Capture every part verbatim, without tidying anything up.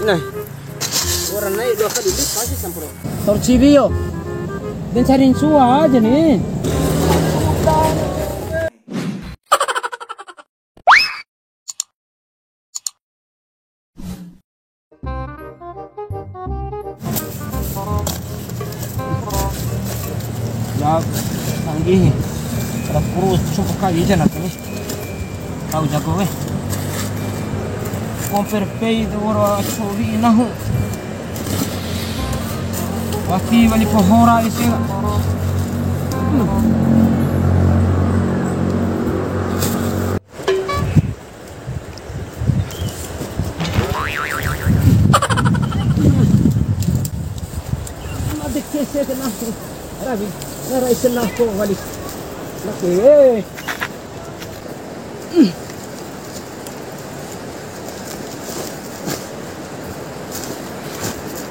Nah, orang naik dua kali lipat sih sampai. Tor ciwi yo. Dan cari sua aja nih. Ya, canggih. Ada kurus, sumpah kali aja nanti nih. Tahu jago weh. Komper pei itu ora cowi nahu. Wati wali pohora isi. Hmm.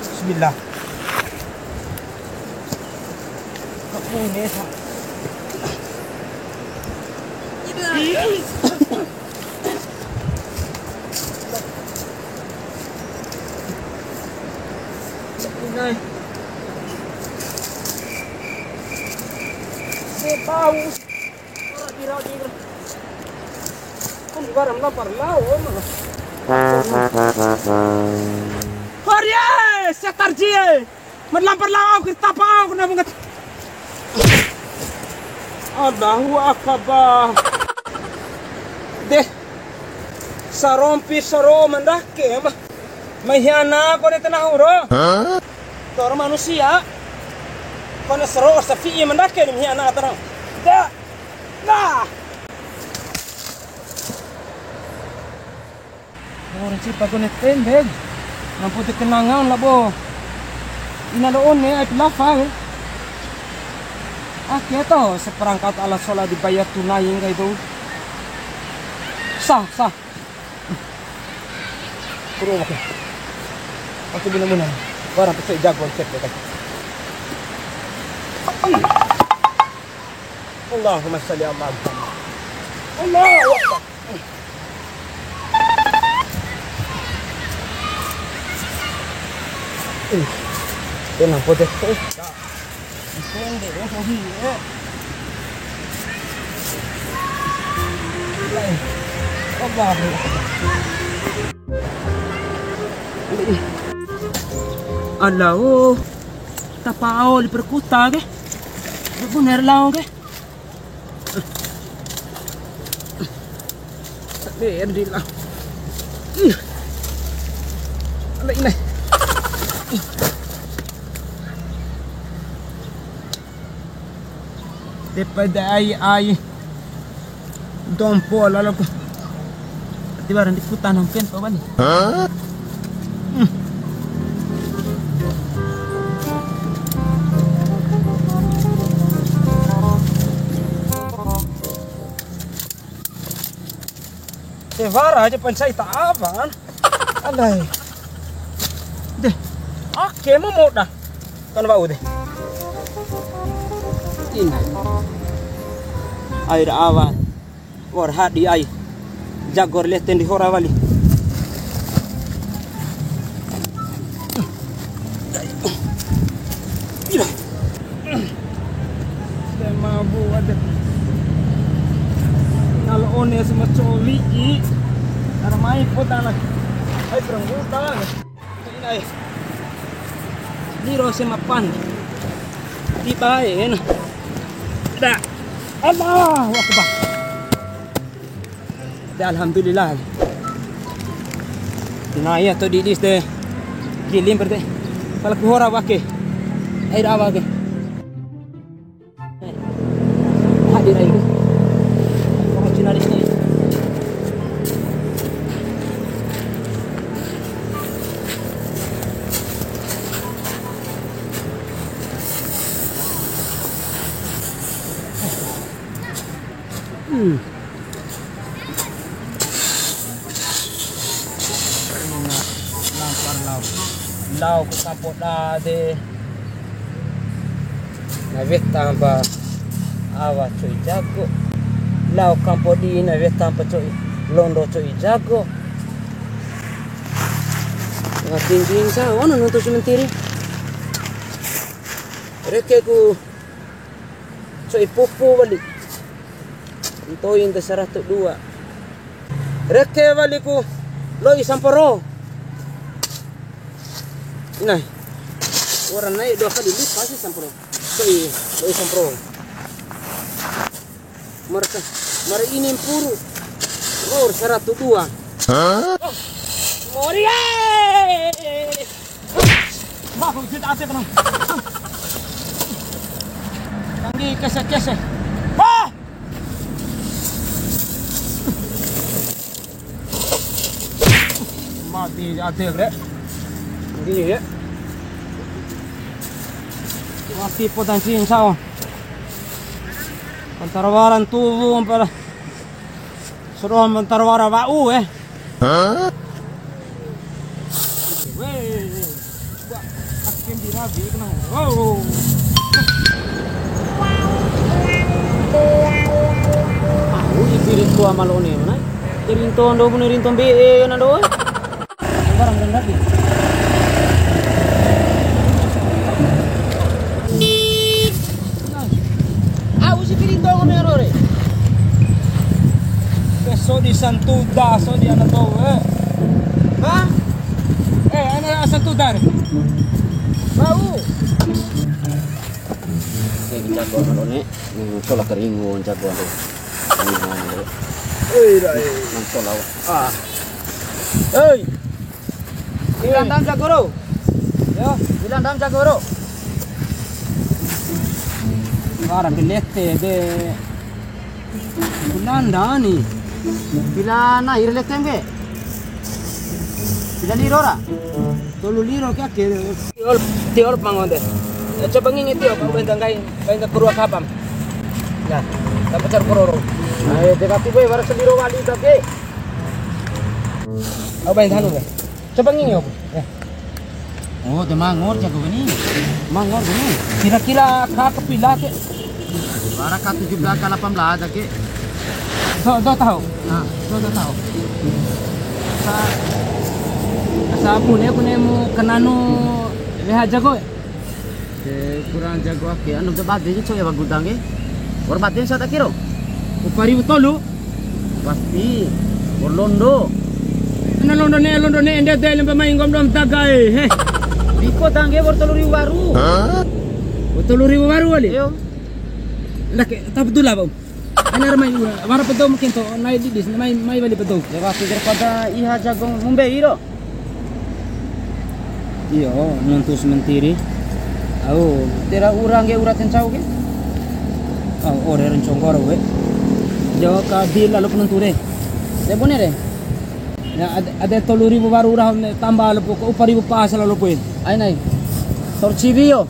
Bismillah. Kan garam lapar lao. Harie, setar jie. Mada lampar lao, au, kita pa au, kena banget. Allahu Akbar. Deh. Sarompi saro mandake, mah. Mai hiana kone tena huro. Hah? Tor manusia. Kone saro safi'i mandake ni hiana terang. Da. Da. Orang cipa kone tende. Nampo te kenangan labo. Ina lo one ai pilafa we. Ake to seperangkat alat sholat dibayar tunai nggahi dou. Sah, sah. Kuru oke. Aku benar-benar. Barang pecah jago cek ya kan. Allahumma sholli ala Muhammad. Allahu Akbar. Ih, tenang, pojok. Isende, eh, sohi, eh. Allahu Akbar. Allahu. Tapa ao li perkuta ke. Bener lao ke. Be, Andri lah. Ala ina. Depa da ai, ai. Dompo lalo ko. Tiwara ndi kuta nang kento bani. Hah? Hmm. Tiwara aja pancai ta awan. Alai. Deh. Ake mo moda. Kan wa'u de. Ina. Ai ra awa. Wa'ur hadi ai. Jago ra lete ndi hora wali. Ina. Semabu ade. Kalau one sama coli i. Armai kota lah. Ai perang kota lah. Ina e. Liro semapan. Tiba e na. Da. Allahu Akbar. Da, alhamdulillah. Nai ato didis de. Gilim berde. Pala ku hora wake. Ai da wake. Hadir ai. Cina di sini. Hmm. Lampar lao. Lao ku sampo dade. Na weta mpa awa co'i jago. Lao kampo di na weta mpa co'i londo co'i jago. Ngatinjin sa ono nuntu si mentiri. Reke ku co'i pupu wali. Ntoi nta saratu dua. Reke wali ku lo'i samporo. Nah. Ora nai dua kali lipat si samporo. Co'i, co'i samporo. Marka, mara ini mpuru. Ngor saratu dua. Hah? Oh, mori, eh! Wah, hujan asik, kenapa? Tanggi kese-kese. Wah! Mati ade, Bre. Ini ya. Mati potensi insya Allah. Antara wara tuwu, antara seru, antara wara wa'u, eh. Hah? Weh. Au ipi rinto ama la One mana? Rinto ndo bune rinto mbe'e na ndo. Barang rendah di. Au si pirinto ngomero re. Ke so di santuda, so di ana tau, eh. Hah? Eh, ana santuda re. Bau. Oke, jago anu ne. Hmm, cola keringu jago anu. Ini anu. Oi, rai. Nang cola. Ah. Hei. Bilandam jago ro. Yo, bilandam jago ro. Wara belete de. Belanda ni. Bila na ir letem ke. Bila liro ra. Tolu liro ke ake. Tiol, tiol pangonde. Ya, coba ngini tiol, benda nggahi, benda kurua kapam. Nah, dapat car kororo. Nah, ya, dekati boy, baru seliro wali tapi. Au bain hanu, Bang. Coba ngini, Om. Eh. Oh, de mangor jago gini. Mangor gini. Kira-kira ka kepila ke? Bara ka tujuh belas, ka delapan belas ake. Do, do tahu? Ah, do, do tahu. Sa, sa bune, bune mu kenanu weha jago. Ke kurang jago ake, anu de bade ji coy ba gudang ke. Wa'ur bade sa ta kiro? Upa riwu tolu. Pasti. Wa'ur londo. Na londo ne, londo ne, ende de lemba mai nggomi doho ma daga e, he. Iko tangge wa'ur tolu riwu waru. Hah? Wa'ur tolu riwu waru wali? Iyo. Ndake, tapi dula, Bang. Aina ra mai ura, wara pedo mungkin to, nai didis, mai, mai wali pedo. Ya, waktu daripada iha jago mu mbei ro. Iyo, nuntu si mentiri. Au, tera ura ngge ura ti ncau ke. Au, ore re nconggo ro we. Jawa ka di lalo penuntu re. De bune re. Ya, ade, ade tolu riwu waru ura, tambah lalo pu, upa riwu pas lalo pu. Ai nai. Tor ciwi yo.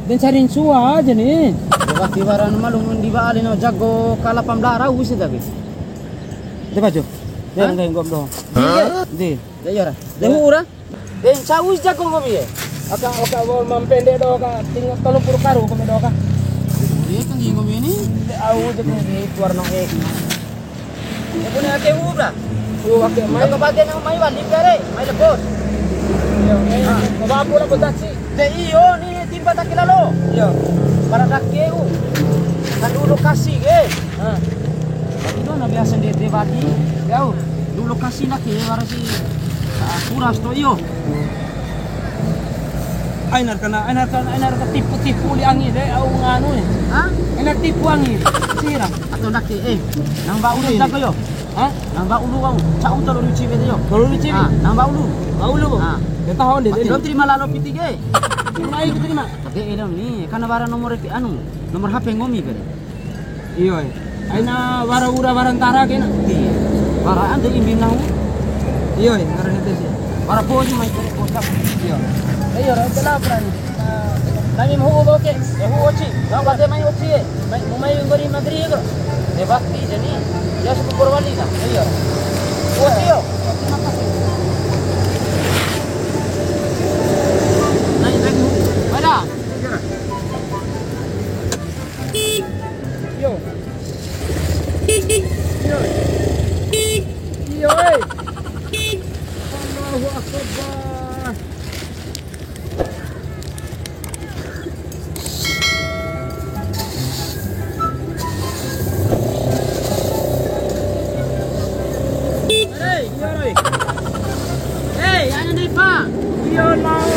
De ncari ncua aja ni. Wati wara na malu ndi ba ali na jago ka delapan belas rau si tapi. De bajo. De nggahi nggomi doho. Di. De iyo ra. De ura. De ncau si jago nggomi e. Aka, aka wa'ur ma mpende doho ka tinggal tolu puru karu nggomi doho ka. Iya kan nggomi ni. De au jago nggomi tuar no e. Ya, bune ake ura. Ura ake mai. Aka bade na mai wali pere, mai lebos. Iyo, eh, coba aku lah botaci. De iyo ni timba taki lalo. Iyo. Para dake u. Kan dulu lokasi ke. Ah. Itu na biasa de, de badi. Yau. Dulu lokasi na ke wara si. Ah, kuras to iyo. Aina ra kana, aina ra kana, aina ra tipu-tipu li angi de, au nganu ni. Hah? Aina tipu angi, sira. Atau ndake, eh, nang ba ulu jago yo. Hah? Nang ba ulu wau, cau tolu riwu ciwi de yo. Tolu riwu ciwi? Ah, nang ba ulu. Ba ulu, Bu? Ah. De taho de. Mati de. Lo terima lalo piti ke. Terima, ayo terima. Tapi elo ni, kana wara nomor anu, nomor H P nggomi pede. Iyo, e. Aina wara ura wara ntara kena. Iya. Wara ande imbi nahu. Iyo, e, ngarana tes ya. Wara bosi mai kere kota. Iyo. Iyo, ra tela pran. Nami mau oke. Ya, oci. Nang bate mai oci, e. Mai, mau mai nggori magri ko. De bakti jani. Ya, suku Porwali na. Iyo. Oci yo. Nai, nai. Pada. Yo. Iyo, nau